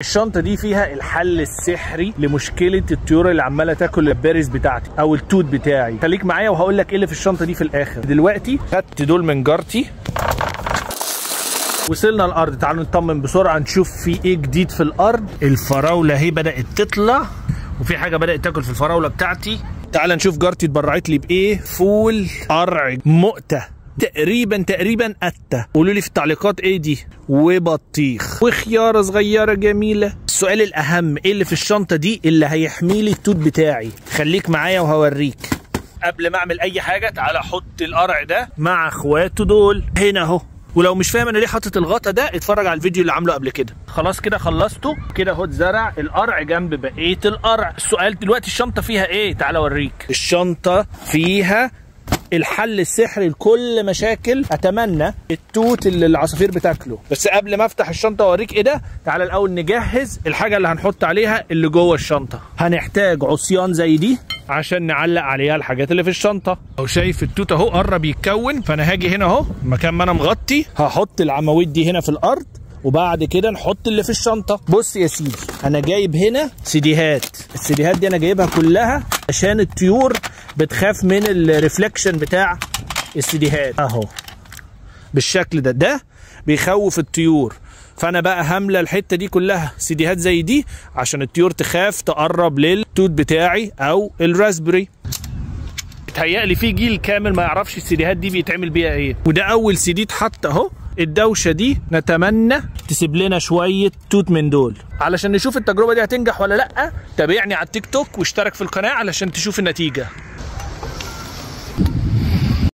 الشنطة دي فيها الحل السحري لمشكلة الطيور اللي عمالة تاكل ال berries بتاعتي او التوت بتاعي. خليك معايا وهقول لك ايه اللي في الشنطة دي في الاخر. دلوقتي خدت دول من جارتي، وصلنا الارض. تعالوا نطمن بسرعة نشوف في ايه جديد في الارض. الفراولة اهي بدأت تطلع، وفي حاجة بدأت تاكل في الفراولة بتاعتي. تعال نشوف جارتي اتبرعت لي بايه. فول قرع مؤتة تقريبا قتة، قولوا لي في التعليقات ايه دي. وبطيخ وخيارة صغيرة جميلة. السؤال الأهم، ايه اللي في الشنطة دي اللي هيحمي لي التوت بتاعي؟ خليك معايا وهوريك. قبل ما اعمل اي حاجة تعال احط القرع ده مع اخواته دول هنا اهو. ولو مش فاهم انا ليه حاطط الغطا ده اتفرج على الفيديو اللي عامله قبل كده. خلاص كده خلصته كده اهو، اتزرع القرع جنب بقية القرع. السؤال دلوقتي الشنطة فيها ايه؟ تعال اوريك. الشنطة فيها الحل السحري لكل مشاكل اتمنى التوت اللي العصافير بتاكله. بس قبل ما افتح الشنطة واوريك ايه ده، تعال الاول نجهز الحاجة اللي هنحط عليها اللي جوه الشنطة. هنحتاج عصيان زي دي عشان نعلق عليها الحاجات اللي في الشنطة. لو شايف التوت اهو قرب يتكون، فانا هاجي هنا اهو مكان ما انا مغطي هحط العواميد دي هنا في الارض، وبعد كده نحط اللي في الشنطة. بص يا سيدي، انا جايب هنا سيديهات. السيديهات دي انا جايبها كلها عشان الطيور بتخاف من ال reflection بتاع السيديهات اهو بالشكل ده. ده بيخوف الطيور، فانا بقى هملى الحتة دي كلها سيديهات زي دي عشان الطيور تخاف تقرب للتوت بتاعي او ال raspberry. اتهيألي في جيل كامل ما يعرفش السيديهات دي بيتعمل بيها ايه. وده اول سيدي اتحط اهو. الدوشة دي نتمنى تسيب لنا شوية توت من دول علشان نشوف التجربة دي هتنجح ولا لا. تابعني على التيك توك واشترك في القناة علشان تشوف النتيجة.